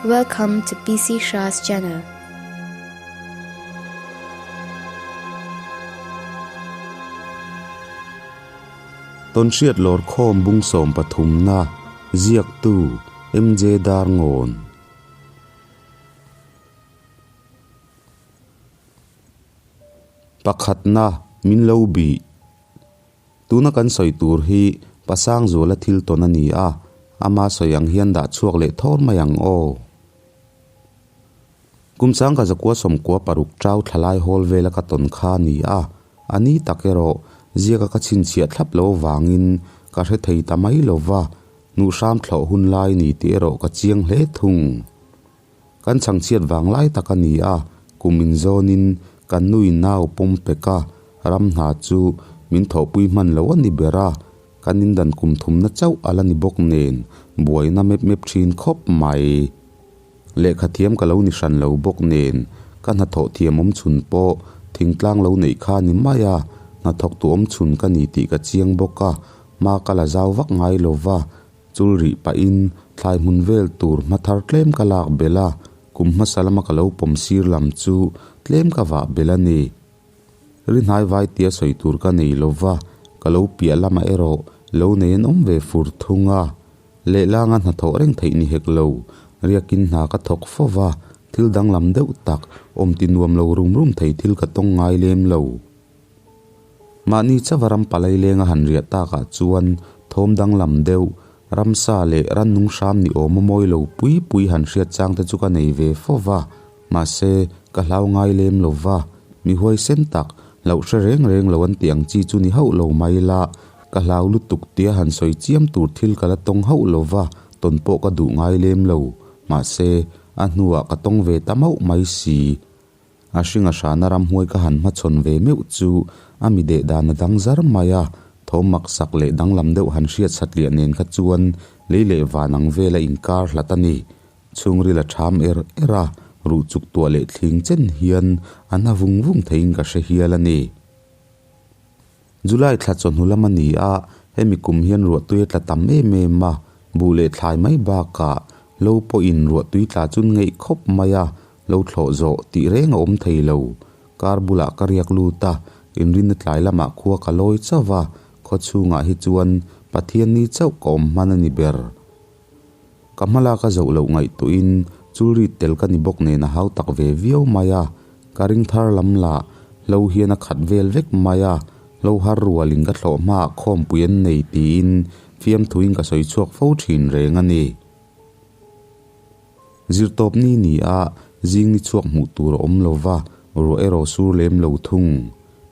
Welcome to PC Shah's channel. Tawnhriat lawrkhawm bung sawmpathumna ziaktu MJ Darngawn. Pakhatna min lo bih. Tuna kan sawi tur hi Pasangzuala thil tawn a ni a, ama sawi ang hian dah chhuak leh thawr mai ang aw. Kum chang ka zakua sawmkua paruk chau thlalai hawl vela ka tawn kha a ni a, a ni tak erawh ziaka ka chhinchhiah thlap lo avangin ka hre thei ta mai lo va, hnuhhram thlawh hun lai ni tih erawh ka chiang hle thung. Kan chhangchhiat vang lai tak a ni a, kum inzawnin kan nui nau pawm pek a, ram hna chu min thawhpui hman lo a ni ber a, kan indan kum thumna chauh a la ni bawk nen buaina mep mep thin khawp mai. Lehkha thiam ka lo ni hran lo bawk nen ka hnathawh thiam awm chhun pawh thingtlang lo neih kha a ni mai a, hnathawktu awm chhun ka ni tih ka chiang bawk a, hma ka la zau vak ngai lo va, Chul rih pahin thlai hmun vel tur hma thar tlem ka lak belh a, kum hmasa lama ka lo pawm sir lam chu tlem ka vah belh a ni. Ri hnai vai tia sawi tur ka nei lo va, ka lo piah lamah erawh lo nei an awm ve fur thung a. Lehlanga hnathawh reng theih ni hek lo, riakin hna ka thawk fo va, thil danglam deuh tak, awm ti nuam lo rum rum thei thil ka tawng ngai lem lo. Mahni chauha ram palai lenga han riah takah chuan thawm danglam deuh, ramsa leh rannung hram ni awm a mawi lo pui pui han hriat chang te chu ka nei ve fo va, mahse ka hlau ngai lem lo va, mi huaisen tak, hlauh hre reng reng lo an tih ang chi chu ni hauh lo mai la, ka hlau lutuk tia han sawi chiam tur thil ka la tawng hauh lo va, tawn pawh ka duh ngai lem lo, mahse a hnuah ka tawng ve ta mauh mai si. A hringa hrana ramhuai ka han hmachhawn ve meuh chu a mi deh dan a dang zar mai a, thawm mak sak leh danglam deuh han hriat satliah nen kha chuan lei leh van ang vel a inkar hlat a ni. Chhungril a ṭham er er a, ruh chuk tuah leh thling chen hian a na vung vung theiin ka hre hial a ni. July thla chawhnu lam a ni a, hemi kum hian ruahtui a tla tam em em a, buh leh thlai mai bakah lo pawhin ruahtui tla chu ngeih khawp mai a, lo thlawh zawh tih reng a awm thei lo. Kar bulah ka riak lut a, inrinna tlai lamah khua ka lawi chauh a, khaw chhungah hi chuan Pathian ni chauh ka awm hman a ni ber. Ka hma lak a zoh loh ngaihtuahin chulrit tel ka ni bawk nen a hau tak ve viau mai a, ka ring thar lam lah hlo hian a khat vel vek mai a, hlo har rualin ka thlawh hmaah khawmpui an nei tiin fiamthuin ka sawi chhuak fo thin reng a ni. Zirtawp ni ni a zing ni chhuak hmuh tur a awm lo va, ruah erawh sur lem lo thung.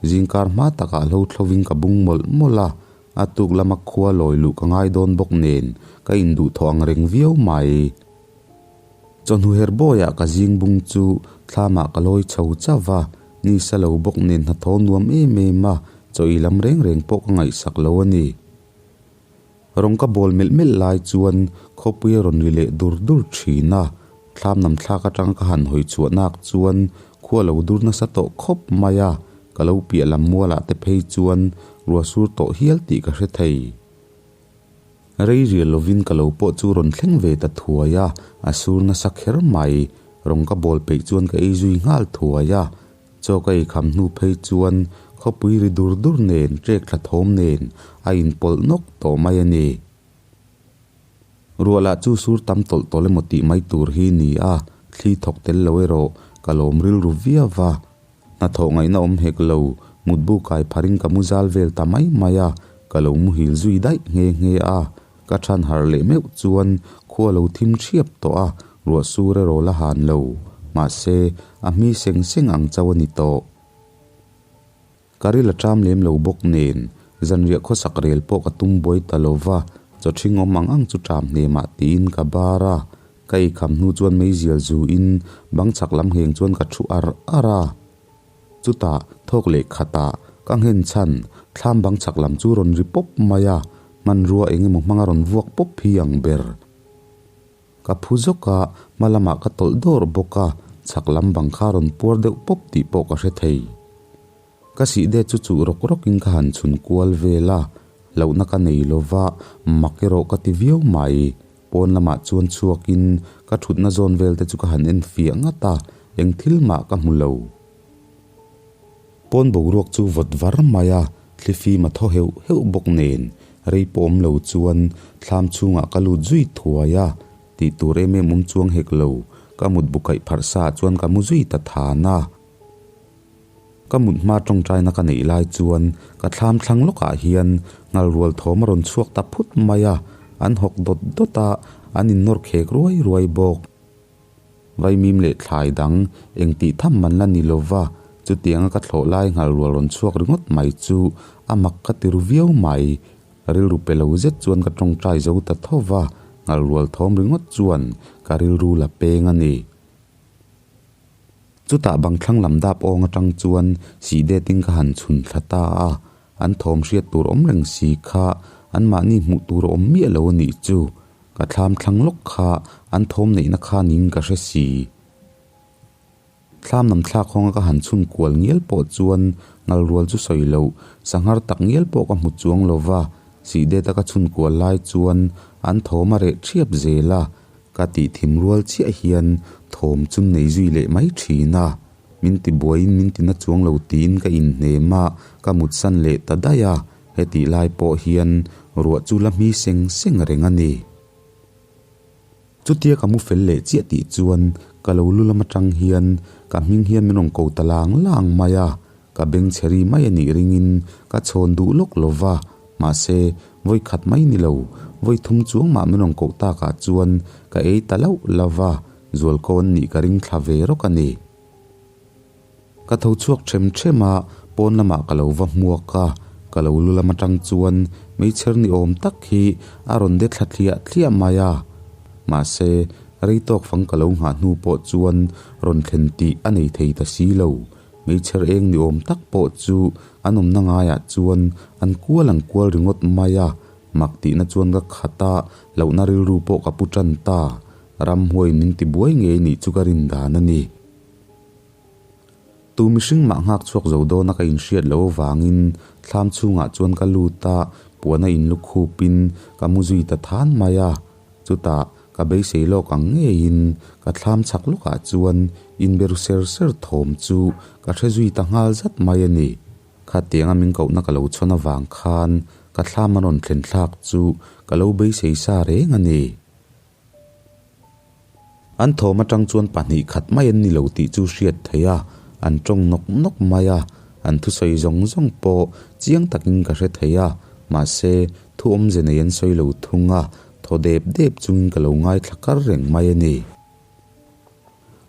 Zingkar hma takah hlo thlovin ka bung mawlh mawlh a, A tuk lama khua lawi luh ka ngai dawn bawk nen ka induhthawh ang reng viau mai. Chawhnu her bawiah ka zing bung chu thlamah ka lawi chho chauh va, ni sa lo bawk nen hnathawh nuam em em a, chaw ei lam reng reng pawh ka ngaihsak lo a ni. Rawng ka bawl melh melh lai chuan khawpui a rawn ri leh dur dur thin a, thlam nam thlak atanga ka han hawi chhuah nak chuan khua lo dur nasa tawh khawp mai a, Ka lo piah lam mualah te phei chuan rua sur tawh hial tih ka hre thei. Rei rial lovin ka lo pawh chu rawn thleng ve ta thuai a, a sur nasa kher mai. Rawng ka bawl peih chuan ka ei zui nghal thuai a. Chaw ka ei kham hnu phei chuan khawpui ri dur dur nen, ṭek thla thawm nen a inpawlh nawk tawh mai a ni. Ruah lah chu sur tam tawlh tawlh emaw tih mai tur hi ni a, thli thawk tel lo erawh ka lawm rilru viau va. Hnathawh ngaihna awm hek lo, mutbu kai pharin ka mu zal vel ta mai mai a, ka lo muhil zui daih nghe nghe a. Ka than harh leh meuh chuan khua lo thim thiap tawh a, ruah sur erawh la han lo. Mahse, a hmi seng seng ang chauh a ni tawh. Ka ril a ṭam lem lo bawk nen, zanriah khawsak rel pawh ka tum buai ta lo va, chaw ṭhing awm ang ang chu ṭam hnemah tiin ka bar a. Ka eikham hnu chuan meizial zuin bang chhak lam ngheng chuan ka thu ar ar a. Chutah, thawk leh khatah ka nghen chhan thlam bang chhak lam chu rawn ri pawp mai a, hmanrua eng emaw hmanga rawn vuak pawp hi ang ber. Ka phu zawk a, hma lamah ka tawlh dawr bawk a, chhak lam bang kha rawn puar deuh pawp tih pawh ka hre thei. Ka sih det chu chuh rawk rawkin ka han chhun kual vel a, hlauhna ka nei lo va, mak erawh ka ti viau mai. Pawn lamah chuan chhuakin ka thutna zawn vel te chu ka han en fiah ngat a, eng thil mah ka hmu lo. Pawn boruak chu vawt var mai a, thlifim a thaw heuh heuh bawk nen rei pawh awm lo chuan thlam chhungah ka lut zui thuai a, tih tur em em awm chuang hek lo, ka mut bu kaih pharh sa ah chuan ka mu zui ta than a. Ka mut hma tawngtaina ka neih lai chuan ka thlam thlang lawkah hian nghal rual thawm a rawn chhuak ta phut mai a, an hawk dawt dawt a, an innawr khek ruai ruai bawk. Vaimim leh thlai dang eng tih tham man la ni lova, chutianga ka thlawh lai nghal rual rawn chhuak ringawt mai chu a mak ka ti ru viau mai. Rilru pe lo zet chuan ka tawngtai zo ta tho va, nghal rual thawm ringawt chuan ka rilru la peng a ni. Chutah bang thlang lam dap awng atang chuan sih detin ka han chhun thla ta a, an thawm hriat tur awm reng si kha anmahni hmuh tur a awm miah lo a nih chu. Ka thlam thlang lawk kha an thawm neihna kha niin ka hre si. Thlam lam thlak hawnga ka han chhun kual ngial pawh chuan ngal rual chu sawi loh, sanghar tak ngial pawh ka hmu chuang lo va, sih det a ka chhun kual lai chuan an thawm a reh thiap zel a, ka tih thim rual chiah hian thawm chu nei zui leh mai thin a, min ti buaiin min ti na chuang lo tiin ka inhnem a, ka mutsan leh ta daih a. Hetih lai pawh hian ruah chu la hmi seng seng reng a ni. Chutia ka mu fel leh chiah tih chuan ka lo lu lam atang hian ka hming hian min rawn ko ta lang lang mai a, ka beng chhe ri mai a nih ringin ka chhawn duh lawk lo va, mahse vawi khat mai ni lo, vawi thum chuang mah min rawn koh takah chuan ka ei ta lauh lo va, zualko an nih ka ring thla ve rawk a ni. Ka tho chhuak them them a, pawn lamah ka lo va hmuak a, ka lo lu lam atang chuan meichher ni awm tak hi a rawn de thla thliah thliah mai a. Mahse, rei tawk fang ka lo nghah hnu pawh chuan rawn thlen tih a nei thei ta si lo. Meichher eng ni awm tak pawh chu an awmna ngaiah chuan an kual ang kual ringawt mai a, mak tihna chuan ka khat a, lohna rilru pawh ka pu tan ta. Ramhuai min tibuai ngei nih chu ka rin dan a ni. Tu mihring mah nghak chhuak zo dawna ka inhriat loh avangin thlam chhungah chuan ka lut a, puana inlu khupin ka mu zui ta than mai a. Chutah ka beisei lawk ang ngeiin ka thlam chhak lawkah chuan inberu ser ser thawm chu ka hre zui ta nghal zat mai a ni. Khatianga min kohna ka lo chhawn avang khan ka thlam a rawn thlen thlak chu ka lo beisei sa reng a ni. An thawm atang chuan pahnih khat mai an ni lo tih chu hriat theih a, an tawng nawk nawk mai a, an thusawi zawng zawng pawh chiang takin ka hre thei a, mahse thu awmze nei an sawi lo thung a, thaw dep dep chungin ka lo ngaithla kar reng mai a ni.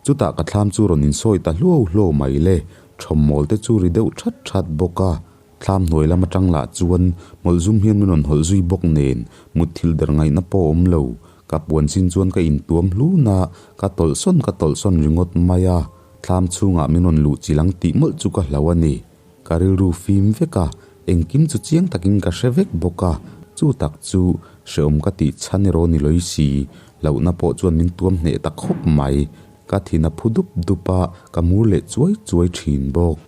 Chutah ka thlam chu rawn insawi ta hluau hluau mai le, thawmmawl te chu ri deuh that that bawk a, Thlam hnuai lam atang lah chuan hmawlh zum hian min rawn hawlh zui bawk nen mutthilh der ngaihna pawh a awm lo. Ka puan chin chuan ka intuam hlun a, ka tawlh sawn ka tawlh sawn ringawt mai a. Thlam chhungah min rawn luh chil ang tih mawlh chu ka hlau a ni. Ka rilru fim vek a, engkim chu chiang takin ka hre vek bawk a, chu tak chu hrehawm ka tih chhan erawh ni lawih si. Hlauhna pawh chuan min tuam hneh ta khawp mai. Ka thin a phu dup dup a, ka mur leh chuai chuai thin bawk.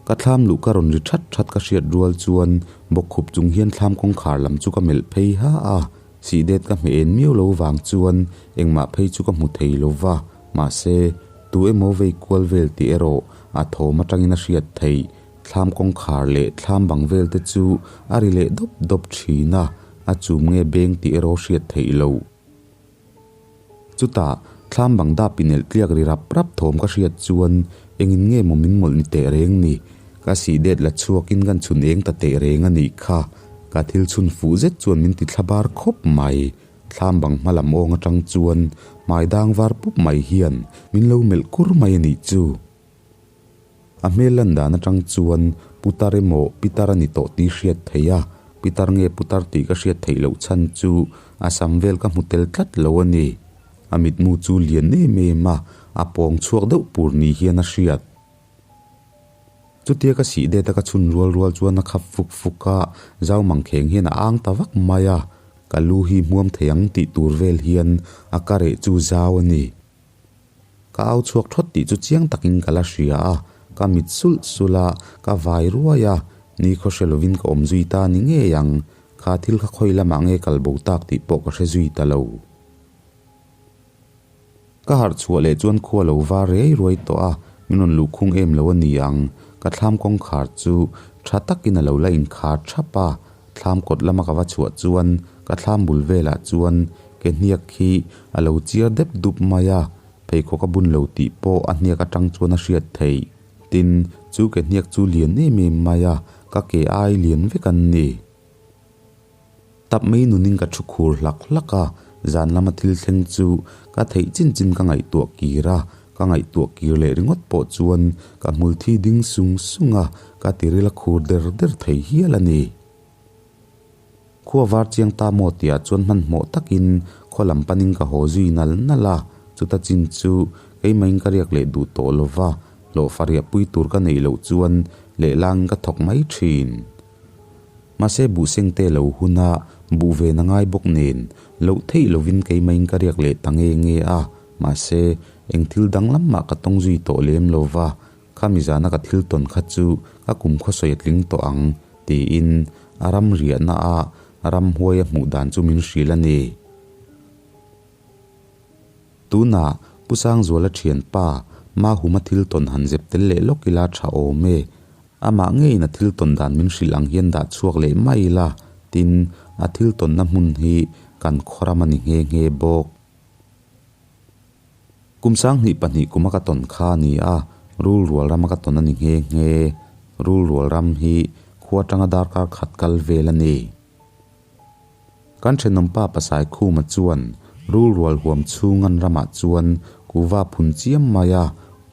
Ka thlam luh ka rawn ri that that ka hriat rual chuan bawkkhup chung hian thlam kawngkhar lam chu ka melh phei ha a, sih det ka hmeh en miau lo vang chuan engmah phei chu ka hmu thei lo va, mahse tu emaw vei kual vel tih erawh a thawm atangin a hriat theih. Thlam kawngkhar leh thlam bang vel te chu a ri leh dawp dawp thin a, a chum nge beng tih erawh hriat theih loh. Chutah, thlam bang dap inelh tliak ri rap rap thawm ka hriat chuan engin nge maw min mawlh ni teh reng ni? Ka sih det la chhuakin kan chhun eng ta teh reng a nih kha. Ka thil chhun fuh zet chuan min ti thla bar khawp mai. Thlam bang hma lam awng atang chuan hmai dang var pup mai hian min lo melh kur mai a nih chu. A hmel lan dan atang chuan putar emaw pitar a ni tawh tih hriat theih a, pitar nge putar tih ka hriat theih loh chhan chu a sam vel ka hmu tel tlat lo a ni. A mitmu chu lian em em a, a pawng chhuak deuh pur ni hian a hriat. Chutia ka sih det a ka chhun rual rual chuan a khap fuk fuk a, zau mangkheng hian a ang ta vak mai a, ka lu hi hmuam thei ang tih tur vel hian a ka reh chu zau a ni. Ka au chhuak thawt tih chu chiang takin ka la hria a, ka mit sulh sulh a, ka vai ruai a, ni khaw hre lovin ka awm zui ta ni ngei ang. Kha thil kha khawi lamah nge kal bo tak tih pawh ka hre zui ta lo. Ka harh chhuah leh chuan khua lo var riai ruai tawh a, min rawn luh khung em lo a ni ang. Ka thlam kawngkhar chu tha takin a lo la inkhar thap a, thlam kawt lama ka va chhuah chuan ka thlam bul velah chuan ke hniak hi a lo chiar dep dup mai a, pheikhawk a bun lo tih pawh a hniak atang chuan a hriat theih. Tin, chu ke hniak chu lian em em mai a, ka ke ai lian vek an ni. Tap mai nunin ka thu khur hlak hlak a, zan lama thil thleng chu ka theih chin chin ka ngaihtuah kir a, ka ngaihtuah kir leh ringawt pawh chuan ka hmul thi ding sung sung a, ka tiril a khur der der thei hial a ni. Khua var chiang ta maw tihah chuan hmanhmawh takin khaw lam panin ka haw zui nal nal a, chuta chin chu keimahin ka riak leh duh tawh lo va, hlawhfa riahpui tur ka neih loh chuan lehlangin ka thawk mai thin. Mahse buhseng te lo hun a, buh ven a ngai bawk nen, loh theih lovin keimahin ka riak leh ta nge nge a, mahse eng thil danglam mah ka tawng zui tawh lem lo va, khami zana ka thil tawn kha chu ka kum khawsawi a tling tawh ang, tiin a ram riahna a ramhuai a hmuh dan chu min hrilh a ni. Tunah Pu Sangzuala thianpa Mahuma thil tawn han zep tel leh lawk ila tha awm e. Amah ngeiin a thil tawn dan min hrilh ang hian dah chhuak leh mai ila, tin, a thil tawnna hmun hi kan khawram a ni nghe nghe bawk. Kum 2002 kuma ka tawn kha a ni a, rul rual rama ka tawn a ni nghe nghe. Rul rual ram hi khua atanga darkar khat kal vel a ni. Kan thenawmpa Pasai Khuma chuan rul rual huam chhung an ramah chuan kuva phun chiam mai a,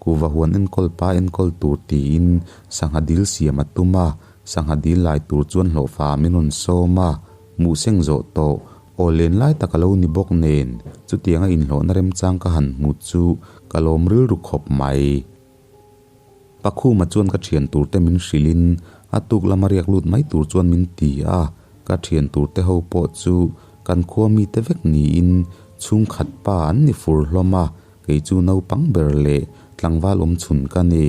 kuva huan enkawl pa enkawl tur tiin sangha dil siam a tum a, sangha dil lai tur chuan hlawhfa min rawn sawm a, hmuh seng zawh tawh aw len lai tak a lo ni bawk nen chutianga inhlawhna remchang ka han hmu chu ka lawm rilru khawp mai. Pakhuma chuan ka thian tur te min hrilh in a tuk lama riak lut mai tur chuan min ti a, ka thian tur te ho pawh chu kan khua mi te vek niin chhungkhat pa an ni fur hlawm a, kei chu naupang ber leh tlangval awm chhun ka ni.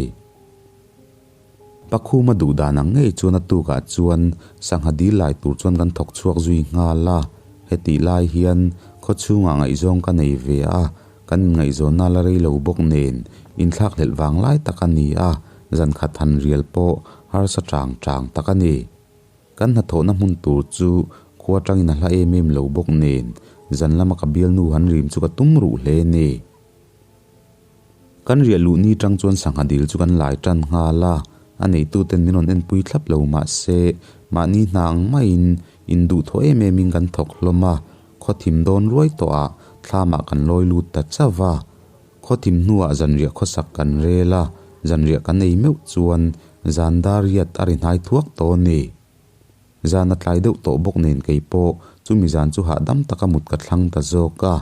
Pakhuma duh dan ang ngei chuan a tukah chuan sangha dil lai tur chuan kan thawk chhuak zui nghal a, hetih lai hian khaw chhungah ngaihzawng ka nei ve a, Kan inngaihzawnna la rei lo bawk nen inthlakhlelh vang lai tak a ni a, zan khat han rial pawh harsa chang chang tak a ni. Kan hnathawhna hmun tur chu khua tangin a hla em em lo bawk nen zan lama ka bialnu han rim chu ka tum ruh hle a ni. Kan riah luh ni tang chuan sangha dil chu kan lai tan nghal a, a neituten min rawn enpui thlap lo mah se mahni hna ang maiin induhthawh em emin kan thawk hlawm a, Khaw thim dawn ruai tawhah thlamah kan lawi lut ta chauh va. Khaw thim hnuah zanriah khawsak kan rel a, zanriah kan ei meuh chuan zan dar riat a ri hnai thuak tawh a ni. Zan a tlai deuh tawh bawk nen kei pawh chumi zan chu hahdam taka mut ka thlang ta zawk a,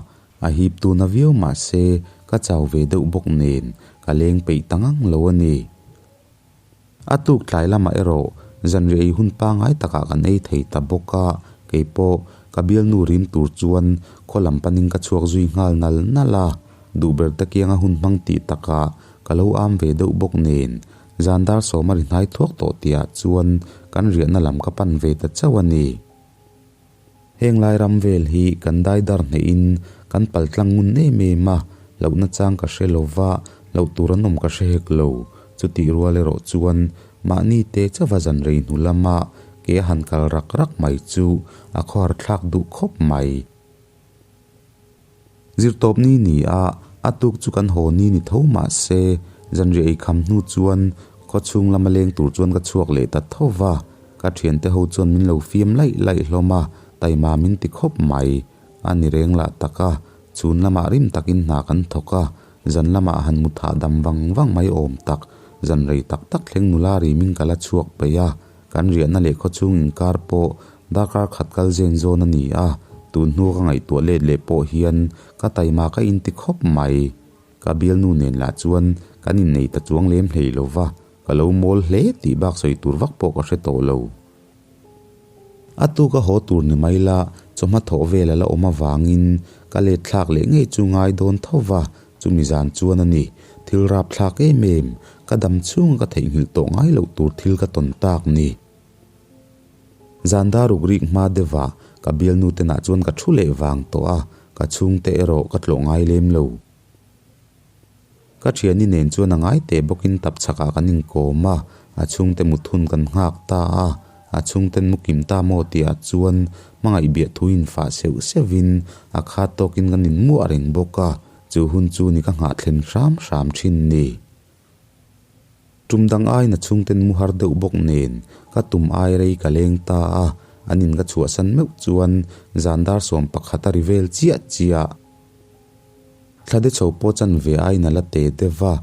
a hip tuna viau mah se ka chau ve deuh bawk nen ka leng peih ta ngang lo a ni. A tuk tlai lamah erawh zanriah ei hun pangngai takah kan ei thei ta bawk a, kei pawh ka bialnu rim tur chuan khaw lam panin ka chhuak zui nghal nal nal a, duh ber te kianga hun hmang tih takah ka lo am ve deuh bawk nen zan dar sawma ri hnai thuak tawh tihah chuan kan riahna lam ka pan ve ta chauh a ni. Heng lai ram vel hi kan dai dar hnehin kan pal tlang ngun em em a, lohna chang ka hre lo va, loh tur an awm ka hre hek lo. Chutih rual erawh chuan mahni te chauha zan rei hnu lama ke a han kal rak rak mai chu a khawhar thlak duh khawp mai. Zirtawpni ni a, a tuk chu kan haw ni ni tho mah se, zanriah ei kham hnu chuan khaw chhung lama leng tur chuan ka chhuak leh ta tho va, ka thiante ho chuan min lo fiam laih laih hlawm a, taima min ti khawp mai. A ni reng lah tak a, chhun lamah rim takin hna kan thawk a, zan lamah han mu thah dam vang vang mai awm tak, zan rei tak tak thleng nula rimin ka la chhuak peih a, Kan riahna leh khawchhung inkar pawh darkar khat kal zen zawn a ni a, tun hnu ka ngaihtuah let leh pawh hian ka taima ka inti khawp mai. Ka bialnu nen lah chuan kan innei ta chuang lem hlei lo va, ka lo mawl hle tih bak sawi tur vak pawh ka hre tawh lo. A tuk a haw tur ni mai la, chawhma thawh vel a la awm avangin ka let thlak leh ngei chu ngai dawn tho va, Chumi zan chuan a ni, thil rapthlak em em, ka dam chhunga ka theihnghilh tawh ngai loh tur thil ka tawn tak ni. Zan dar ruk rik hma deuhah ka bialnu te nah chuan ka thu leh vang tawh a, ka chhungte erawh ka tlawh ngai lem lo. Ka thiani nen chuan a ngai teh bawkin tap chhakah kan inkawm a, a chhungte mut hun kan nghak ta a, a chhungten mu kim ta maw tihah chuan hmangaih biah thu infah seuh seuhin a khat tawkin kan inmuah reng bawk a, chu hun chu ni ka nghah thlen hram hram thin ni. Tum dang aiin a chhungten mu har deuh bawk nen ka tum ai rei ka leng ta a, an in ka chhuahsan meuh chuan zan dar 11 a ri vel chiah chiah. Thla de chho pawh chan ve aiin a la te deuh va,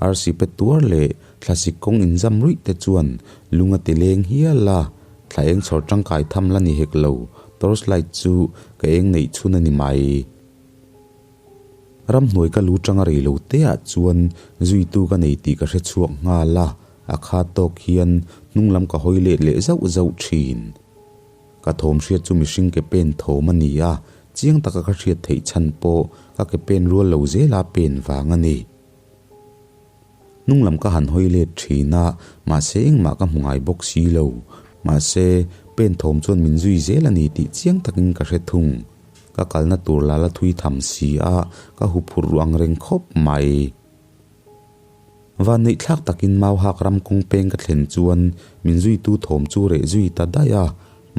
arsi pe tuar leh thlasik kawng inzam ruih te chuan lung a ti leng hial a, thla eng chhawr tangkai tham la ni hek lo, torch light chu ka eng neih chhun a ni mai. Ramhnuai ka lu tanga rei lo te ah chuan zuitu ka nei tih ka hre chhuak nghal a, a khat tawk hian hnung lam ka hawi let leh zauh zauh thin. Ka thawm hriat chu mihring ke pen thawm a ni a, chiang taka ka hriat theih chhan pawh ka ke pen rual lo zela pen vang a ni. Hnung lam ka han hawi let thin a, mahse engmah ka hmu ngai bawk si lo. Mahse, pen thawm chuan min zui zel a ni tih chiang takin ka hre thung. Ka kalna tur la la thui tham si a, ka huphurh ruh ang reng khawp mai. Van neih thlak takin Mauhak ram kawng peng ka thlen chuan min zuitu thawm chu reh zui ta daih a,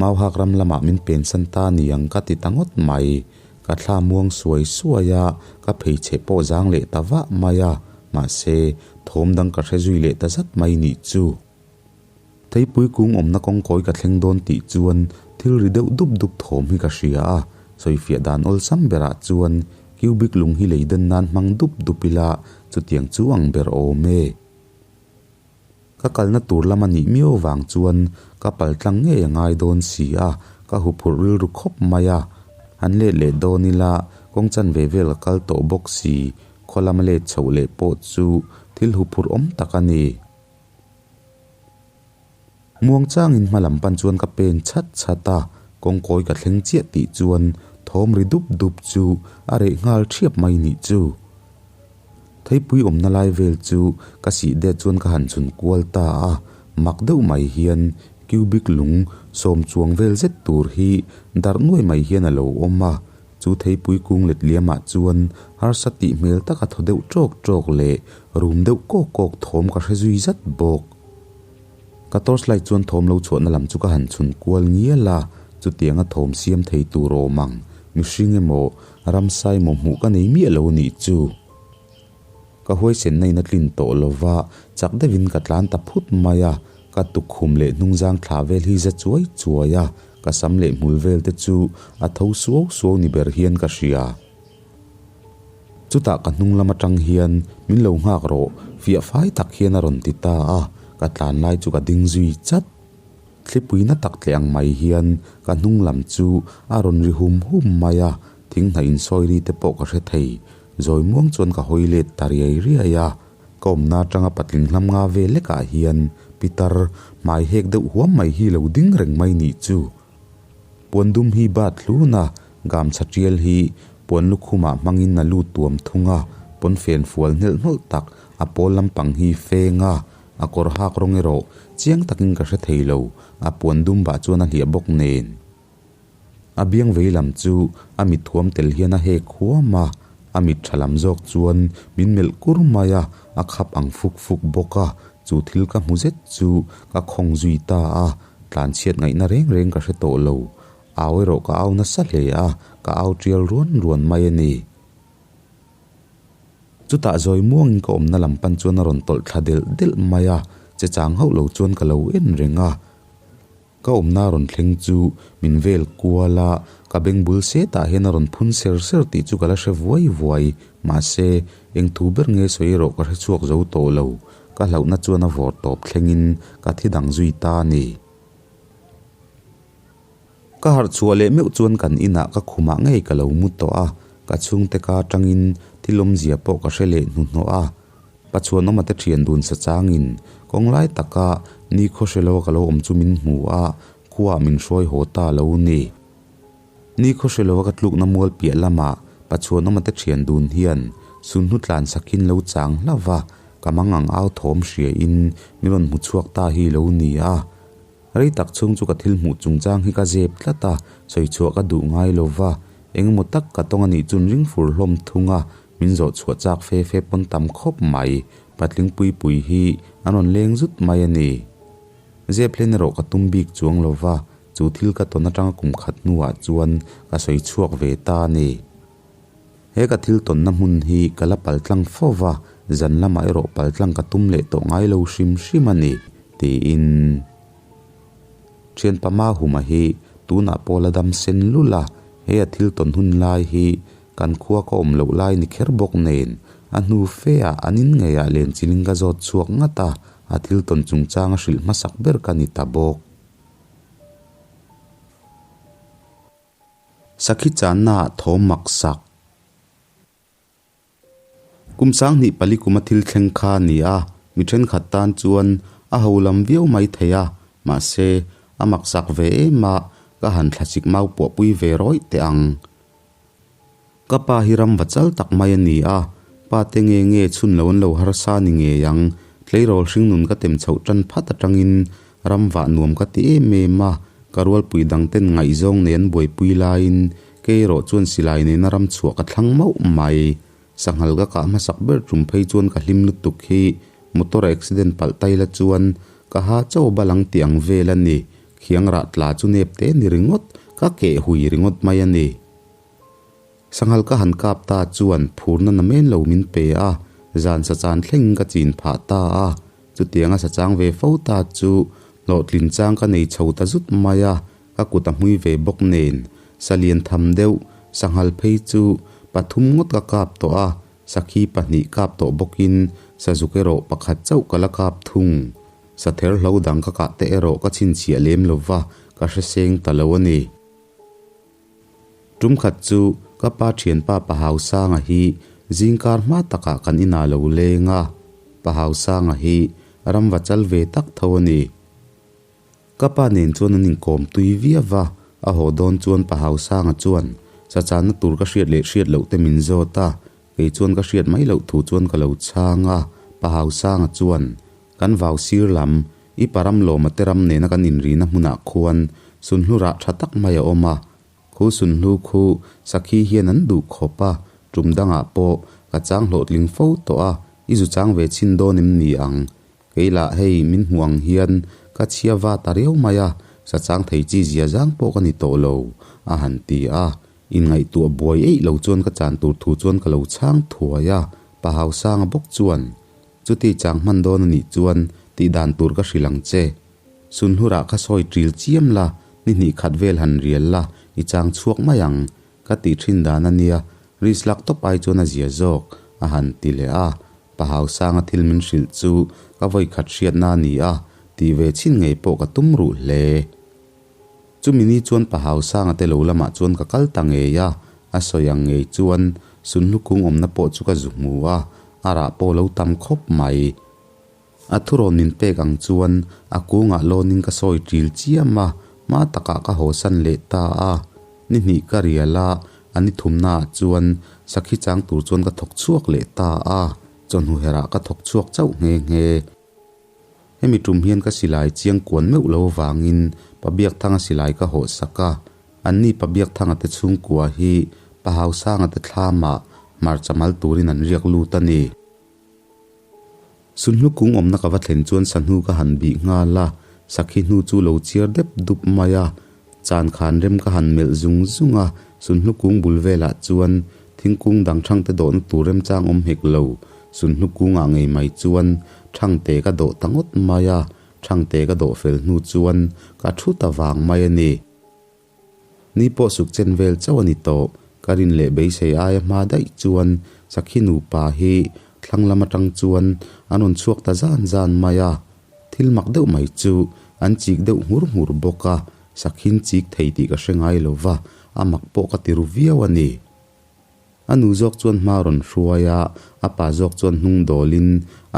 Mauhak ram lamah min pensan ta niang ka ti ta ngawt mai. Ka thla muang suai suai a, ka pheichhe pawh zang leh ta vah mai a, mahse, thawm dang ka hre zui leh ta zat mai nih chu. Theipui kung awmna kawngkawi ka thleng dawn tih chuan thil ri deuh dup dup thawm hi ka hria a, sawifiah dan awlsam berah chuan cubic lung hi lei den nan hmang dup dup ila chutiang chu ang ber awm e. Ka kalna tur lam a nih miau vang chuan ka pal tlang ngei a ngai dawn si a, ka huphurh rilru khawp mai a. Han let leh dawn ila kawng chanve vel ka kal tawh bawk si, khaw lama let chhoh leh pawh chu thil huphurh awm tak a ni. Muang changin hma lam pan chuan ka pen chhat chhat a, kawngkawi ka thleng chiah tih chuan thawm ri dup dup chu a reh nghal thiap mai nih chu. Theipui awmna lai vel chu ka sih det chuan ka han chhun kual ta a, mak deuh mai hian cubic lung sawm chuang vel zet tur hi darh nuai mai hian a lo awm a, Chu theipui kung let liamah chuan harsa tih hmel taka thaw deuh ṭawk ṭawk leh rum deuh kawk kawk thawm ka hre zui zat bawk. Ka torch light chuan thawm lo chhuahna lam chu ka han chhun kual ngial a, chutianga thawm siam thei tur awm ang mihring emaw ramsa emaw hmuh ka nei miah lo nih chu. Ka huaisenna in a tlin tawh lo va, chak deuhin ka tlan ta phut mai a, ka tukkhum leh hnungzang thla vel hi za chuai chuai a, ka sam leh hmul vel te chu a tho suau suau ni ber hian ka hria. Chutah ka hnung lam atang hian min lo nghak rawh, fiah fai tak hian a rawn ti ta a, ka tlan lai chu ka ding zui chat. Thlipui na tak tle ang mai hian ka hnung lam chu a rawn ri hum hum mai a, thing hna insawi ri te pawh ka hre thei. Zawi muang chuan ka hawi let ta riai riai a, ka awmna atanga patling hlam nga ve lekah hian pitar hmai hek deuh huam mai hi lo ding reng mai nih chu. Puan dum hi bat hlun a, gamchha tial hi puan lukhumah hmangin a lut tuam thung a, pawnfen fual hnelh hnawlh tak a pawl lampang hi feng a, A kawr hak rawng erawh chiang takin ka hre thei lo, a puan dum bah chuan a hliah bawk nen. A biang vei lam chu a mit thuam tel hian a hek huam a, a mit tha lam zawk chuan min melh kur mai a, a khap ang fuk fuk bawk a, chu thil ka hmu zet chu ka khawng zui ta a, tlanchhiat ngaihna reng reng ka hre tawh lo. Au erawh ka au nasa hle a, ka au tial ruan ruan mai a ni. Chutah zawi muangin ka awmna lam pan chuan a rawn tawlh thla delh delh mai a, che chang hauh lo chuan ka lo en reng a. Ka awmna a rawn thleng chu min vel kual a, ka beng bul setah hian a rawn phun ser ser tih chu ka la hre vuai vuai, mahse, eng thu ber nge sawi erawh ka hre chhuak zo tawh lo, ka hlauhna chuan a vawr tawp thlengin ka thi dang zui ta a ni. Ka harh chhuah leh meuh chuan kan inah ka khumah ngei ka lo mu tawh a, ka chhungte ka atangin thil awmzia pawh ka hre leh hnuhnawh a. Pachuanawma te thian dun sa changin kawng lai taka ni khaw hre lo a ka lo awm chu min hmu a, khuaah min hruai haw ta lo ni. Ni khaw hre lo a ka tlukna mual piah lamah Pachuanawma te thian dun hian sunhnu tlan sakin lo chang hlauh va, ka mangang au thawm hria in min rawn hmu chhuak ta hi lo ni a. Rei tak chhung chu ka thil hmuh chungchang hi ka zep tlat a, sawi chhuah ka duh ngai lo va, engemaw tak ka tawng a nih chuan ring fur hlawm thung a, min zawh chhuah chak fe fe pawn tam khawp mai. Patling pui pui hi an rawn leng zut mai a ni. Zep hlen erawh ka tum bik chuang lo va, chu thil ka tawn atanga kum khat hnuah chuan ka sawi chhuak ve ta a ni. He ka thil tawnna hmun hi ka la paltlang fo va, zan lamah erawh paltlang ka tum leh tawh ngai lo hrim hrim a ni, tiin Thianpa Mahuma hi tunah pawh la dam sen lul a, he a thil tawn hun lai hi kan khua ka awm loh lai ni kher bawk nen a hnu fe ah an in ngeiah len chiling ka zawt chhuak ngat a, a thil tawn chungchang a hrilh hmasak ber ka ni ta bawk. Sakhi channa ah thawm mak sak. Kum 24 kuma thil thleng kha a ni a, mi thenkhat tan chuan a ho lam viau mai thei a, mahse a mak sak ve em a, ka han thlasik mau puahpui ve rawih teh ang. Ka pa hi ram va chal tak mai a ni a, pa te nge nge chhun lo an lo harsa ni ngei ang, tleirawl hringnun ka tem chhoh tan phat atangin ram vah nuam ka ti em em a, ka rualpui dang ten ngaihzawng nei an buaipui laiin kei erawh chuan silai nena ram chhuah ka thlang mauh mai. Sanghal ka kah hmasak ber tum phei chuan ka hlim lutuk hi motor a accident palh tai la chuan ka ha chaw bal ang tih ang vel a ni, khiang rah tla chu nep te ni ringawt, ka keh hui ringawt mai a ni. Sanghal ka han kap ta chuan phurna na men lo min pe a, zan sachan thlengin ka chin phah ta a. Chutianga sachang ve fo ta chu hlawhtlin chang ka nei chho ta zut mai a, ka kut a hmui ve bawk nen. Salian tham deuh, sanghal phei chu pathum ngawt ka kap tawh a, sakhi pahnih kap tawh bawkin sazuk erawh pakhat chauh ka la kap thung. Sather hlo dang ka kah te erawh ka chhinchhiah lem lova, ka hreseng ta lo a ni. Tum khat chu ka pa thianpa Pahausanga hi zingkar hma takah kan inah lo leng a, Pahausanga hi ram va chal ve tak tho a ni. Ka pa nen chuan an inkawm tui viau va, a haw dawn chuan Pahausanga chuan sachana tur ka hriat leh hriat loh te min zawt a, kei chuan ka hriat mai loh thu chuan ka lo chhang a, Pahausanga chuan kan vau sir lam I param lawma te ram nena kan inrina hmunah khuan sunhlu rah tha tak mai a awm a. Khu sunhlu khu sakhi hian an duh khawp a, tum dangah pawh ka chang hlawhtling fo tawh a, i zu chang ve chhin dawn em ni ang? Kei lah hei min hmuh ang hian ka chhia va ta riau mai a, sa chang thei chi zia zang pawh ka ni tawh lo, a han ti a. Inngaihtuah buai eih lo chuan ka chan tur thu chuan ka lo chhang thuai a, Pa Hausanga bawk chuan Chuti chang hman dawn a nih chuan tih dan tur ka hrilh ang che. Sunhlurah kha sawi ṭil chiam la, ni hnih khat vel han rial la, i chang chhuak mai ang. Ka tih ṭhin dan a nia, risk lak tawp ai chuan a zia zawk, a han ti leh a. Pa Hausanga thil min hrilh chu ka vawi khat hriatna a ni a, tih ve chhin ngei pawh ka tum ruh hle. Chumi ni chuan Pa Hausanga te lo lamah chuan ka kal ta ngei a, a sawi ang ngei chuan Sunhlu kung awmna pawh chu ka zu hmu a, a rah pawh lo tam khawp mai. A thurawn min pek ang chuan a kungah lawnin ka sawi ṭil chiam a, hma takah ka hawsan leh ta a. Ni hnih ka rial a, a ni thumnaah chuan sakhi chang tur chuan ka thawk chhuak leh ta a, chawhnu herah ka thawk chhuak chauh nghe nghe. Hemi tum hian ka silai chiang kuan meuh lo avangin Pabiakthanga silai ka hawh sak a, anni Pabiakthanga te chhungkua hi Pahausanga te thlamah hmarcha mal turin an riak lut a ni. Sunhlu kung awmna ka va thlen chuan sahnu ka han bih nghal a, sakhi hnu chu lo chiar dep dup mai a, chan khan rem ka han melh zung zung a, sunhlu kung bul velah chuan thingkung dang thangte dawhna tur remchang awm hek lo. Sunhlu kungah ngei mai chuan Thangte ka dawh ta ngawt mai a, Thangte ka dawh fel hnu chuan ka thu ta vang mai a ni. Ni pawh suk chen vel chauh a ni tawh, ka rin leh beisei aia hma daih chuan Sakhi nupa hi thlang lam atang chuan an rawn chhuak ta zan zan mai a, thil mak deuh mai chu an chik deuh nghur nghur bawk a, Sakhin chik thei tih ka hre ngai lo va, a mak pawh ka ti ru viau a ni. A nu zawk chuan hma a rawn hruai a, a pa zawk chuan hnung dawlin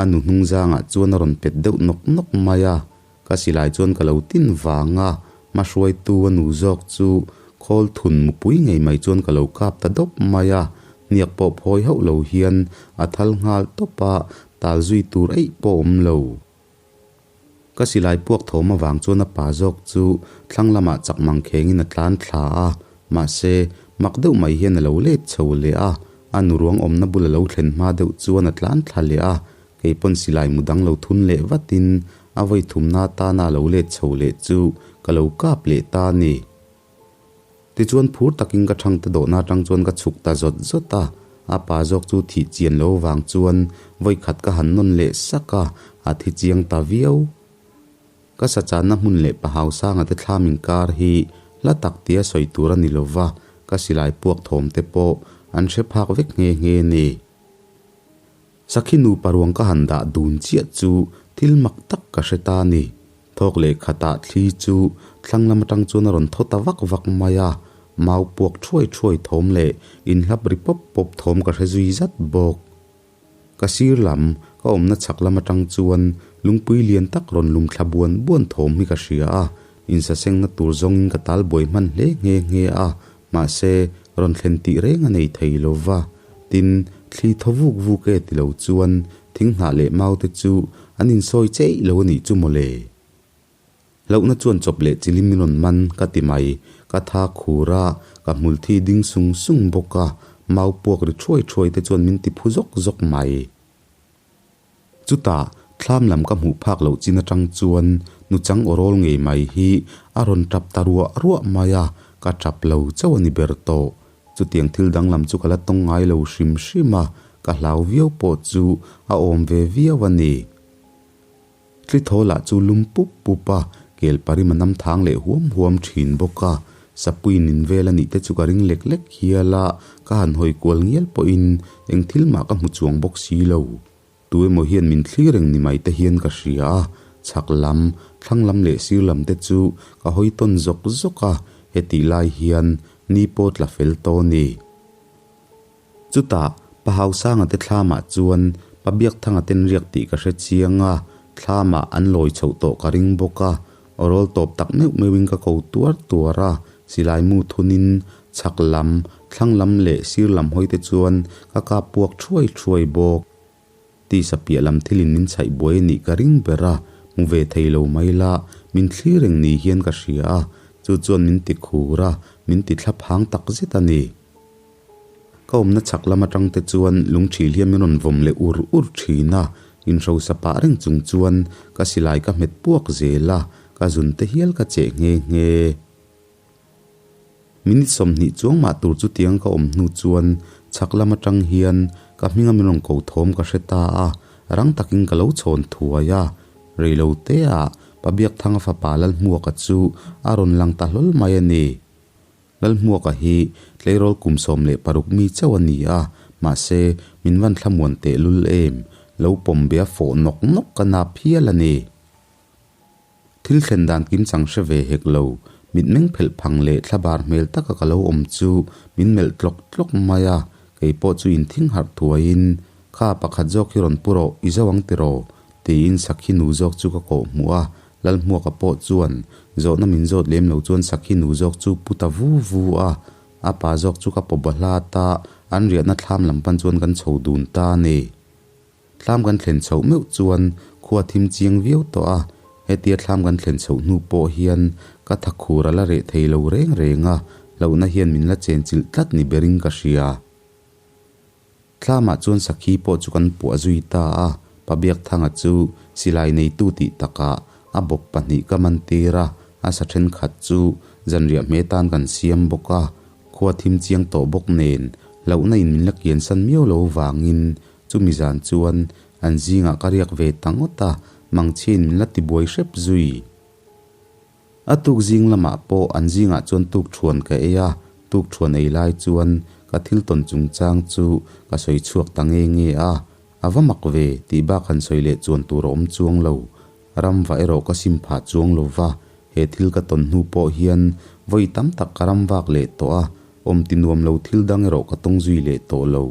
a nu hnung zangah chuan a rawn pet deuh nawk nawk mai a. Ka silai chuan ka lo tin vang a, hma hruaitu a nu zawk chu khawl thun mupui ngei mai chuan ka lo kap ta dawp mai a. Hniak pawh phawi hauh lo hian a thal nghal tawp a, tal zui tur eih pawh awm lo. Ka silai puak thawm avang chuan a pa zawk chu thlang lamah chak mang khengin a tlan thla a, mahse, mak deuh mai hian a lo let chho leh a, a nu ruang awmna bul a lo thlen hma deuh chuan a tlan thla leh a, kei pawn silai mu dang lo thun leh vatin a vawi thumna atana a lo let chho leh chu ka lo kap leh ta a ni. Tichuan phur takin ka thangte dawhna atang chuan ka chhuk ta zawt zawt a, a pa zawk chu thih chian lo vang chuan vawi khat ka han nawn leh sak a, a thi chiang ta viau. Ka sachanna hmun leh Pahausanga te thlam inkar hi hla tak tia sawi tur a ni lova, ka silai puak thawm te pawh an hre phak vek nghe nghe ni. Sakhi nupa ruang ka han dah dun chiah chu thil mak tak ka hre ta ni. Thawk leh khatah thli chu thlang lam atang chuan a rawn thaw ta vak vak mai a, mau puak thuai thuai thawm leh inhlap ri pawp pawp thawm ka hre zui zat bawk. Ka sir lam, ka awmna chhak lam atang chuan lungpui lian tak rawn lum thla buan buan thawm hi ka hria a, insasengna tur zawngin ka tal buai hman hle nghe nghe a, mahse rawn thlen tih reng a nei thei lo va. Tin, thli thaw vuk vuk e ti lo chuan thing hnah leh mau te chu an insawi cheih lo a nih chu mawle. Hlauhna chuan chawp leh chilim min rawn man ka ti mai. Ka tha khur a, ka hmul thi ding sung sung bawk a, mau puak ri thuai thuai te chuan min ti phu zawk zawk mai. Chutah, thlam lam ka hmuh phak loh chin atang chuan nuchang aw rawl ngei mai hi a rawn tap ta ruah ruah mai a, ka tap lo chauh a ni ber tawh. Chutiang thil danglam chu ka la tawng ngai lo hrim hrim a, ka hlau viau pawh chu a awm ve viau a ni. Thli thaw lah chu lum pup pup a, kel parim a nam thang leh huam huam thin bawk a. Sapui nin vel a nih te chu ka ring lek lek hial a, ka han hawi kual ngial pawhin eng thil mah ka hmu chuang bawk si lo. Tu emaw hian min thli reng ni mai te hian ka hria a, chhak lam, thlang lam leh sir lam te chu ka hawi tawn zawk zawk a, hetih lai hian ni pawh tla fel tawh a ni. Chutah, Pa Hausanga te thlamah chuan Pa Biakthanga ten riak tih ka hre chiang a, thlamah an lawi chhoh tawh ka ring bawk a, awrawl tawp tak meuh meuhin ka ko tuar tuar a, silai mu thunin chhak lam, thlang lam leh sir lam hawi te chuan ka kap puak thuai thuai bawk. Tisa piah lam thilin min chhaih buai a nih ka ring ber a, hmu ve thei lo mai la, min thlir reng ni hian ka hria a, chu chuan min ti khur a, min ti thla phang tak zet a ni. Ka awmna chhak lam atang te chuan lungthil hian min rawn vawm leh ur ur thin a, inhrosa pah reng chung chuan ka silai ka hmet puak zel a, ka zun te hial ka cheh nghe nghe. Minute 20 chuang mah tur chutiang ka awm hnu chuan chhak lam atang hian ka hminga min rawn ko thawm ka hre ta a, rang takin ka lo chhawn thuai a, reilo te ah Pabiakthanga fapa Lalhmuaka chu a rawn lang ta hlawl mai a ni. Lalhmuaka hi tleirawl kum 16 mi chauh a ni a, mahse, min van thlamuan tehlul em, lo pawm be a fawh nawk nawk ka nap hial a ni. Thil thlen dan kim chang hre ve hek lo, mitmeng phelh phang leh thlabar hmel taka ka lo awm chu min melh tlawk tlawk mai a, kei pawh chu inthing harh thuaiin, Kha pakhat zawk hi rawn pu rawh, i zo ang tiraw? tiin sakhi nu zawk chu ka kawh hmuh a, Lalhmuaka pawh chuan zawhna min zawt lem lo chuan sakhi nu zawk chu pu ta vu vu a, a pa zawk chu ka pawba hlat a, an riahna thlam lam pan chuan kan chho dun ta a ni. Thlam kan thlen chhoh meuh chuan khua thim chiang viau tawh a, hetia thlam kan thlen chhoh hnu pawh hian ka tha khur a la reh thei lo reng reng a, hlauhna hian min la chenchilh tlat ni berin ka hria. Thlamah chuan sakhi pawh chu kan puah zui ta a, Pabiakthanga chu silai neitu tih takah a bawp pahnih ka man tir a, a sa thenkhat chu zanriah hme tan kan siam bawk a, khua thim chiang tawh bawk nen hlauhna in min la kiansan miau lo vangin chumi zan chuan an zingah ka riak ve ta ngawt a, mangchhiain min la tibuai hrep zui. A tuk zing lamah pawh an zingah chuan tuk thuan ka ei a, tuk thuan ei lai chuan ka thil tawn chungchang chu ka sawi chhuak ta nge nge a, a va mak ve tih bak han sawi leh chuan tur a awm chuang lo. Ramva erawh ka sim phah chuang lo va, he thil ka tawn hnu pawh hian vawi tam tak ka ram vak leh tawh a, awm ti nuam lo thil dang erawh ka tawng zui leh tawh lo.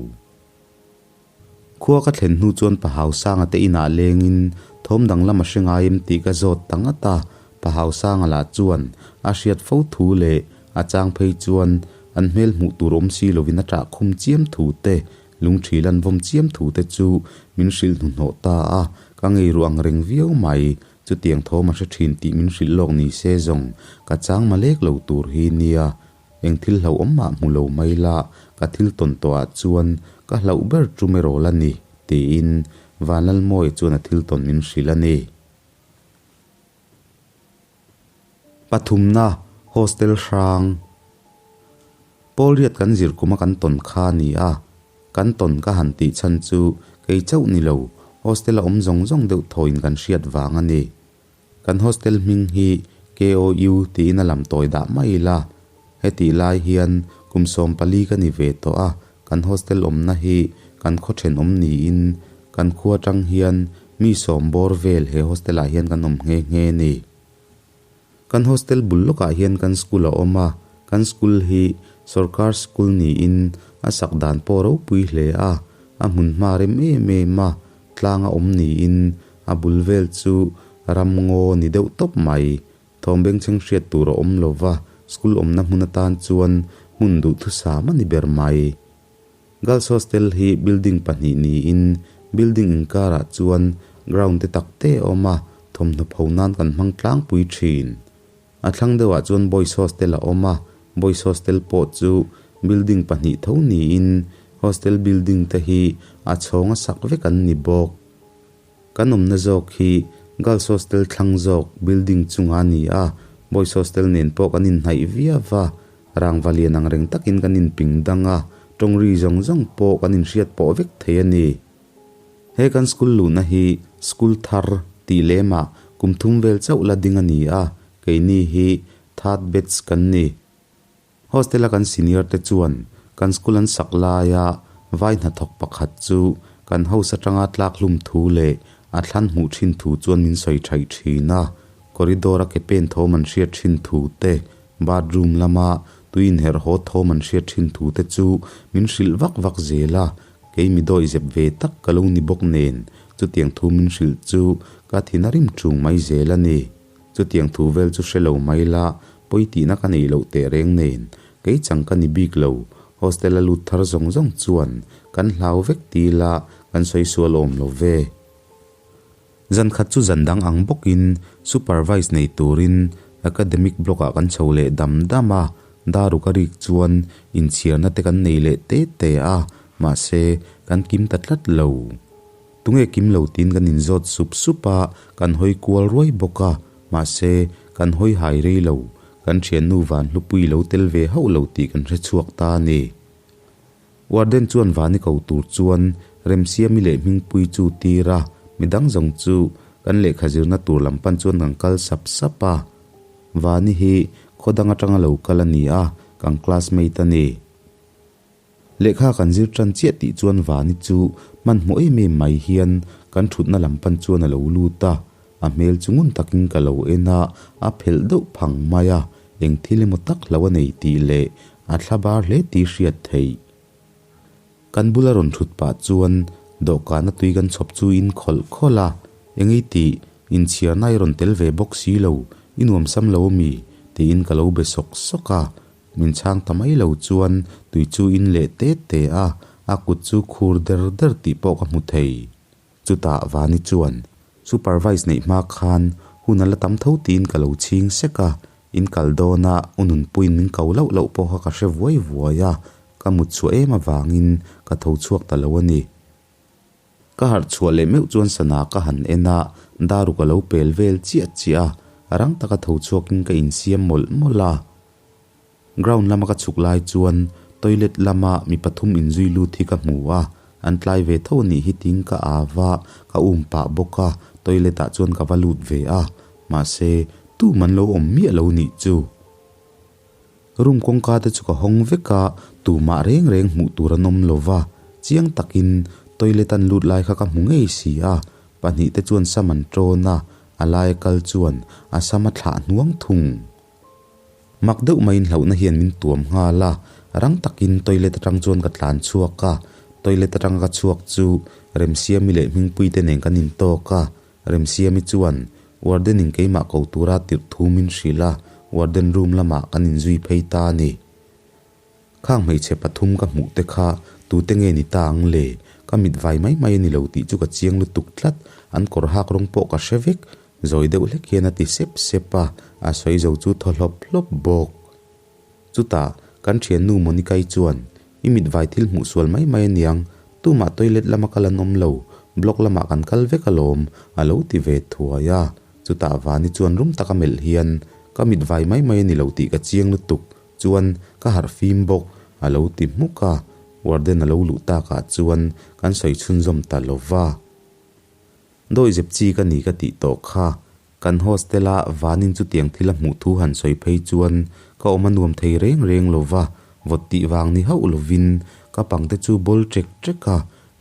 Khua ka thlen hnu chuan Pa Hausanga te inah lengin thawm danglam a hre ngai em tih ka zawt ta ngat a, Pa Hausanga lah chuan a hriat fo thu leh a chang phei chuan an hmel hmuh tur awm si lovin a ṭah khum chiam thu te, lungṭhil an vawm chiam thu te chu min hrilh hnuhnawh ta a, ka ngei ruh ang reng viau mai. Chutiang thawm a hre thin tih min hrilh lawk ni se zawng ka chang malek lo tur hi nia. Eng thil hlauhawm mah hmu lo mai la, ka thil tawn tawhah chuan ka hlauh ber tum erawh la ni, tiin Vanlalmawia chuan a thil tawn min hrilh a ni. Pathumna, Hostel hrang. Pawlriat kan zir kuma kan tawn kha a ni a, kan tawn ka han tih chhan chu kei chauh ni lo, hostel a awm zawng zawng deuh thawiin kan hriat vang a ni. Kan hostel hming hi KOU tiin a lam tawi dah mai ila, hetih lai hian kum 14 ka ni ve tawh a, kan hostel awmna hi kan khaw thenawm niin kan khua atang hian mi sawm bawr vel he hostel ah hian kan awm nghe nghe a ni. Kan hostel bul lawkah hian kan school a awm a, kan school hi sorkar school niin a sak dan pawh ropui hle a, a hmun hma rem em em a, tlang a awm niin a bul vel chu ram ngaw ni deuh tawp mai. Thawm bengchheng hriat tur a awm lo va, school awmna hmun atan chuan hmun duhthusam a ni ber mai. Girls Hostel hi building pahnih niin building inkarah chuan ground te tak te a awm a, thawmhnaw pho nan kan hmang tlangpui thin. A thlang deuhah chuan Boys Hostel a awm a, Boys Hostel pawh chu building pahnih tho niin hostel building te hi a chhawng a sak vek an ni bawk. Kan awmna zawk hi Girls Hostel thlang zawk building chungah a ni a, Boys Hostel nen pawh kan inhnaih viau va, Rangva lian ang reng takin kan inping dang a, tawngri zawng zawng pawh kan inhriat pawh vek thei a ni. He kan school luhna hi school thar tih lemah kum thum vel chauh la ding a ni a, keini hi third batch kan ni. Hostel a kan senior te chuan kan school an sak laia vai hnathawk pakhat chu kan house atanga tlak hlum thu leh a thlan hmuh thin thu chuan min sawi thaih thin a, corridor a ke pen thawm an hriat thin thu te, bathroom lama tui inherh haw thawm an hriat thin thu te chu min hrilh vak vak zel a, kei mi dawi zep ve tak ka lo ni bawk nen chutiang thu min hrilh chu ka thin a rim ṭung mai zel a ni. Chutiang thu vel chu hre lo mai la, pawi tihna ka neih loh teh reng nen, kei chang ka ni bik lo, hostel a lut thar zawng zawng chuan kan hlau vek ti ila kan sawi sual awm lo ve. Zan khat chu zan dang ang bawkin supervise nei turin academic block ah kan chho leh dam dam a, daruk a rik chuan inchhiarna te kan nei leh te te a, mahse kan kim ta tlat lo. Tunge kim lo tiin kan inzawt sup sup a, kan hawi kual ruai bawk a, mahse kan hawi hai rei lo, kan thiannu van hlupui lo tel ve hauh lo tih kan hre chhuak ta a ni. Warden chuan vani ko tur chuan Remsiami leh Hmingpui chu tir a, midang zawng chu kan lehkha zirna tur lam pan chuan kan kal sap sap a. Vani hi khaw dang atanga lo kal a ni a, kan classmate a ni. Lehkha kan zir tan chiah tih chuan Vani chu hmanhmawh em em mai hian kan thutna lam pan chuan a lo lut a, a hmel chu ngun takin ka lo en a, a phelh deuh phang mai a, eng thil emaw tak hlo a nei tih leh a thla bar hle tih hriat theih. Kan bula rawn thut pah chuan dawhkana tui kan chhawp chu in khawlh khawlh a, engei tih inchhiarna i rawn tel ve bawk si lo, i nuam sam lo ami? tiin ka lo be sawk sawk a, Min chhang ta mai lo chuan tui chu in leh te te a, a kut chu khur der der tih pawh ka hmu thei. Chutah Vani chuan, Supervise neih hma khan hun a la tam tho tiin ka lo chhing sek a, in kal dawna u Nunpuiin min ko loh loh pawh kha ka hre vuai vuai a, ka mut chhuah em avangin ka tho chhuak ta lo a ni. Ka harh chhuah leh meuh chuan sana ka han en a, daruk a lo pel vel chiah chiah a, rang taka tho chhuakin ka insiam mawlh mawlh a. Ground lama ka chhuk lai chuan toilet lama mi pathum inzui lut hi ka hmu a, an tlai ve tho anih hi tiin ka au a, ka um pah bawk a, toilet ah chuan ka va lut ve a, mahse tum an lo awm miah lo nih chu. Room kawngka te chu ka hawng vek a, tumah reng reng hmuh tur an awm lo va, chiang takin toilet an lut lai kha ka hmu ngei si a, pahnih te chuan sam an tawn a, a laia kal chuan a sam a thlah hnuang thung. Mak deuh maiin hlauhna hian min tuam nghal a, rang takin toilet atang chuan ka tlan chhuak a, toilet atanga ka chhuak chu Remsiami leh Hmingpui te nen kan intawk a, Remsiami chuan warden in keimah ko tura tirh thu min hrilh a, warden room lamah kan inzui phei ta a ni. Khang hmeichhe pathum ka hmuh te kha tute nge ni ta ang le? Ka mit vai mai mai a ni lo tih chu ka chiang lutuk tlat, an kawr hak rawng pawh ka hre vek. Zawi deuh hlek hian a ti sep sep a, a sawi zo chu thaw hlawp hlawp bawk. Chutah, kan thiannu Monica-i chuan, I mit vai thil hmuh sual mai mai aniang, tumah toilet lama kal an awm lo, block lamah kan kal vek alawm, a lo ti ve thuai a. Chutah Vani chuan rum taka melh hian, Ka mit vai mai mai a ni lo tih ka chiang lutuk, chuan ka harh fim bawk, a lo ti hmuk a. Warden a lo luh takah chuan kan sawi chhunzawm ta lo va. Dawihzep chi ka ni ka tih tawh kha. Kan hostel a Vanin chutiang thil a hmuh thu han sawi phei chuan ka awm a nuam thei reng reng lo va, vawt tih vang ni hauh lovin ka pangte chu bawl ṭek ṭek a,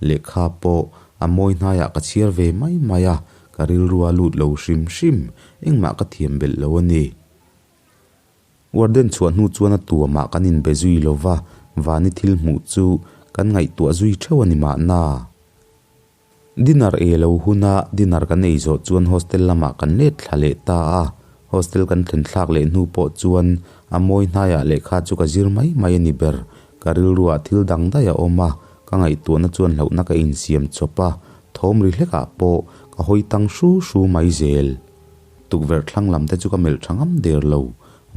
lehkha pawh a mawi hnaiah ka chhiar ve mai mai a, ka rilru a lut lo hrim hrim, engmah ka thiam belh lo a ni. Warden chhuah hnu chuan a tuamah kan inbe zui lo va, Vani thil hmuh chu kan ngaihtuah zui theuh a ni mahna. Dinner ei lo huna dinner kan ei zawh chuan hostel lamah kan let thla leh ta a, hostel kan thlen thlak leh hnu pawh chuan a mawi hnaiah lehkha chu ka zir mai mai a ni ber. Ka rilruah thil dang daih a awm a, ka ngaihtuahna chuan hlauhna ka insiam chawp a, thawm ri hlekah pawh ka hawi tang hru hru mai zel. Tukverh thlang lam te chu ka melh tha ngam der lo.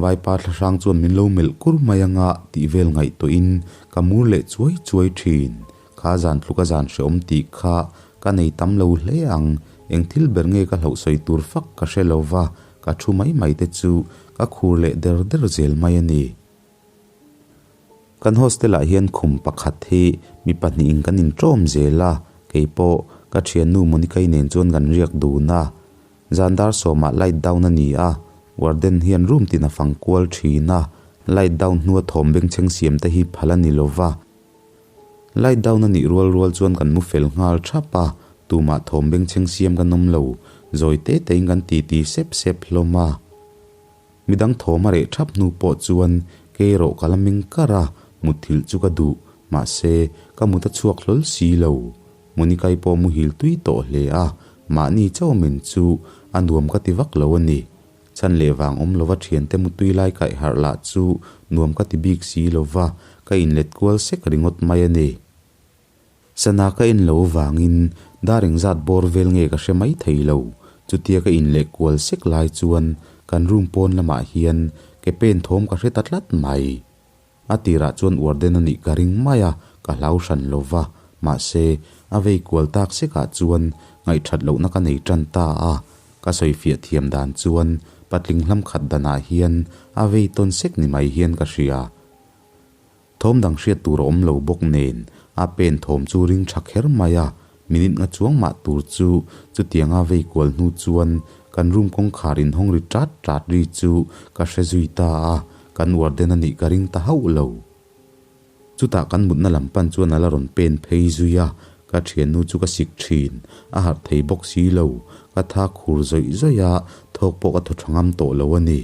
Vaipa thlahrang chuan min lo melh kur mai anga tih vel ngaihtuahin ka mur leh chuai chuai thin. Kha zan tluk a zan hreawm tih kha ka nei tam lo hle ang. Eng thil ber nge ka hlauh sawi tur fak ka hre lo va, ka thu mai mai te chu ka khur leh der der zel mai a ni. Kan hostel ah hian khum pakhat hi mi pahnihin kan inṭawm zel a, keipawh ka thiannu Monica-i nen chuan kan riak dun a. Zan dar sawmah light down a ni a, warden hian room tin a fang kual thin a, light down hnua thawm bengchheng siam te hi phal a ni lo va. Light down a nih rual rual chuan kan mu fel nghal thap a, tumah thawm bengchheng siam kan awm lo, zawi te tein kan titi sep sep hlawm a. Midang thawm a reh thap hnu pawh chuan kei erawh ka la meng kar a, mutthilh chu ka duh, mahse ka mut a chhuak hlawl si lo. Monikai pawh muhil tui tawh hle a, mahni chauh men chu a nuam ka ti vak lo a ni. Chhan leh vang awm lova thiante mutui lai kaih harh lah chu nuam ka ti bik si lova, ka inlet kual sek ringawt mai a ni. Sana ka en lo vangin dar engzat bawr vel nge ka hre mai thei lo. Chutia ka inleh kual sek lai chuan kan room pawn lamah hian ke pen thawm ka hre ta tlat mai. A tirah chuan warden a nih ka ring mai a, ka hlau hran lo va, mahse, a vei kual tak sekah chuan ngaihthat lohna ka nei tan ta a. Ka sawifiah thiam dan chuan patling hlam khat danah hian a vei tawn sek ni mai hian ka hria. Thawm dang hriat tur a awm lo bawk nen a pen thawm chu ring tha kher mai a, minute nga chuang mah tur chu chutianga vei kual hnu chuan kan room kawngkhar inhawng ri tat tat ri chu ka hre zui ta a, kan warden a nih ka ring ta hauh lo. Chutah kan mutna lam pan chuan a la rawn pen phei zui a, ka thiannu chu ka sik thin, a harh thei bawk si lo, ka tha khur zawih zawih a, thawk pawh ka thaw tha ngam tawh lo a ni.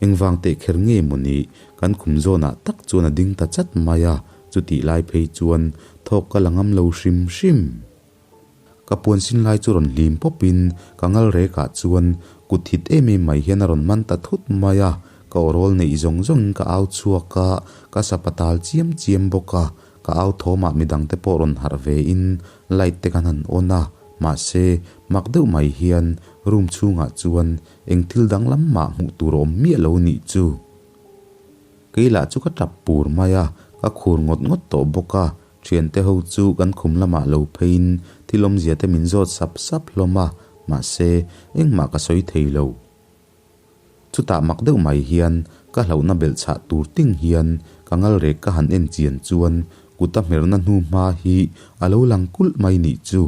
Engvang teh kher nge maw ni, kan khum zawnah tak chuan a ding ta chat mai a, chutih lai phei chuan thawk ka la ngam lo hrim hrim. Ka puan sin lai chu rawn hlim pawpin ka ngal rekah chuan kut hit em em mai hian a rawn man ta thut mai a, ka awrawl neih zawng zawngin ka au chhuak a, ka sapa tal chiam chiam bawk a, ka au thawmah midangte pawh rawn harh vein light te kan han on a, mahse mak deuh mai hian room chhungah chuan Eng thil danglam mah hmuh tur a awm miah lo nih chu. Kei lah chu ka tap pur mai a, ka khur ngawt ngawt tawh bawk a, thiante ho chu kan khum lamah lo pheiin thil awmzia te min zawt sap sap hlawm a, mahse engmah ka sawi thei lo. Chutah mak deuh mai hian ka hlauhna belh chhah tur ting hian ka ngal rek ka han en chian chuan kuta hmerna hnu hma hi a lo lang kulh mai nih chu.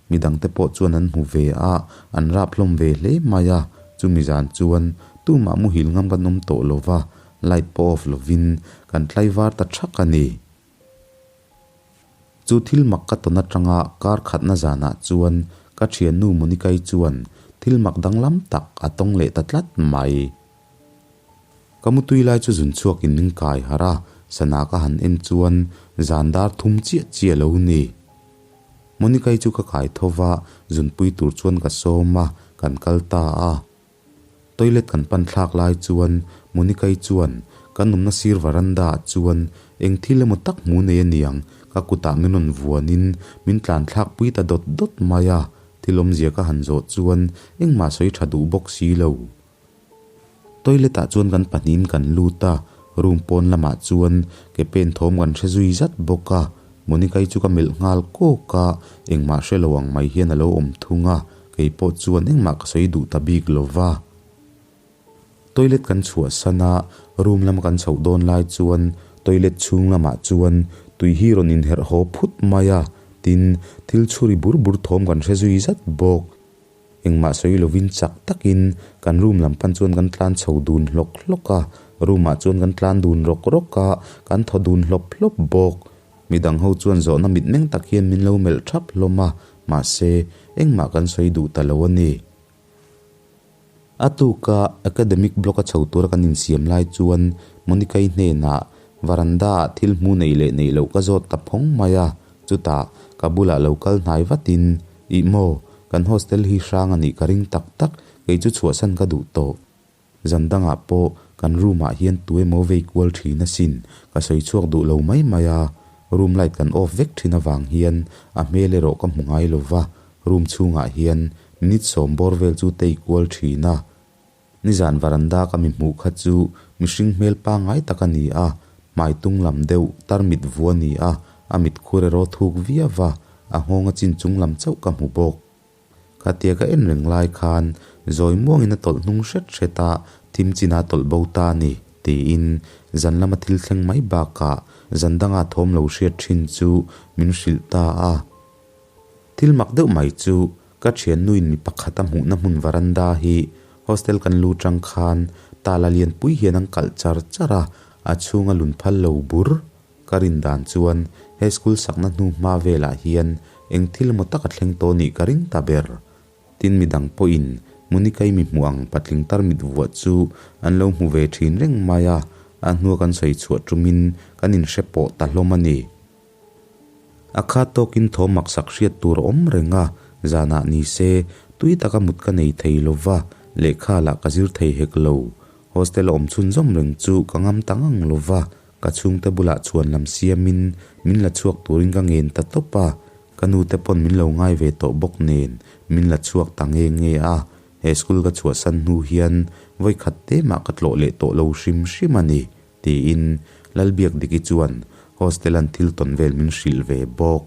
Midangte pawh chuan an hmu ve a, an rap hlawm ve hle mai a, chumi zan chuan tumah muhil ngam kan awm tawh lo va, light pawh off lovin kan tlaivar ta thak a ni. Chu thil mak ka tawn atanga kar khatna zanah chuan ka thiannu Monica-i chuan thil mak danglam tak a tawng leh ta tlat mai. Ka mutui lai chu zun chhuakin min kai harh a, sana ka han en chuan zan dar thum chiah chiah lo ni. Monica-i chu ka kai tho va, zunpui tur chuan ka sawm a, kan kal ta a. Toilet kan pan thlak lai chuan Monica-i chuan kan awmna sir varanda ah chuan eng thil emaw tak hmu nei aniang, ka kutah min rawn vuanin min tlan thlak pui ta dawt dawt mai a. Thil awmzia ka han zawh chuan engmah sawi tha duh bawk si lo. Toilet ah chuan kan pahnihin kan lut a, room pawn lamah chuan ke pen thawm kan hre zui zat bawk a. Monica-i chu ka melh nghal kawk a, engmah hre lo ang mai hian a lo awm thung a, kei pawh chuan engmah ka sawi duh ta bik lo va. Toilet kan chhuahsan a, room lama kan chhoh dawn lai chuan toilet chhung lamah chuan tui hi rawn inherh haw phut mai a, tin, thil chhuri bur bur thawm kan hre zui zat bawk. Engmah sawi lovin chak takin kan room lam pan chuan kan tlan chho dun hlawk hlawk a, room ah chuan kan tlan dun rawk rawk a, kan thaw dun hlawp hlawp bawk. Midang ho chuan zawhna mitmeng tak hian min lo melh thap hlawm a, mahse, engmah kan sawi duh ta lo a ni. A tuka academic block a chho tura kan insiam lai chuan Monica-i hnenah varanda ah thil hmu neih leh neih loh ka zawt ta phawng mai a, chutah ka bulah lo kal hnai vatin, Ih maw, kan hostel hi hrang a nih ka ring tak tak, kei chu chhuahsan ka duh tawh. Zan dangah pawh kan room ah hian tu emaw vei kual thin asin, ka sawi chhuak duh lo mai mai a, room light kan off vek thin avang hian a hmel erawh ka hmu ngai lova, Room chhungah hian minute sawm bawr vel chu tei kual thin a. Nizan varanda ka mi hmuh kha chu mihring hmel pangngai tak a ni a, hmai tung lam deuh tarmit vu a ni a, a mit khur erawh thuk viau va, a nghawng a chin chung lam chauh ka hmu bawk. Khatia ka en reng lai khan zawi muangin a tawlh hnung hret hret a, thim chin a tawlh bo ta a ni, tiin zan lama thil thleng mai bakah zan danga thawm lo hriat thin chu min hrilh ta a. Thil mak deuh mai chu ka thiannuin mi pakhat a hmuhna hmun varanda hi hostel kan lu tang khan tala lianpui hian an kalh char char a, a chhunga lun phal lo bur. Ka rin dan chuan he school sakna hnu hma velah hian eng thil emaw tak a thleng tawh nih ka ring ta ber. Tin midang pawhin Monica-i mi hmuh ang patling tarmit vuah chu an lo hmu ve thin reng mai a, a hnua kan sawi chhuah tumin kan inhre pawh ta hlawm a ni. A khat tawkin thaw maksak hriat tur a awm reng a, zanah ni se tui taka mut ka nei thei lo va, lehkha lah ka zir thei hek lo. Hostel a awm chhunzawm reng chu ka ngam ta ngang lo va, ka chhungte bulah chhuan lam siamin min la chhuak turin ka ngen ta tawp a, ka nute pawn min lo ngai ve tawh bawk nen min la chhuak ta nge nge a, he school ka chhuahsan hnu hian vawikhat te mah ka tlawh leh tawh lo hrim hrim a ni. Tiin Lalbiakdiki chuan hostel-a'n thil tawn vel min hrilh ve bawk.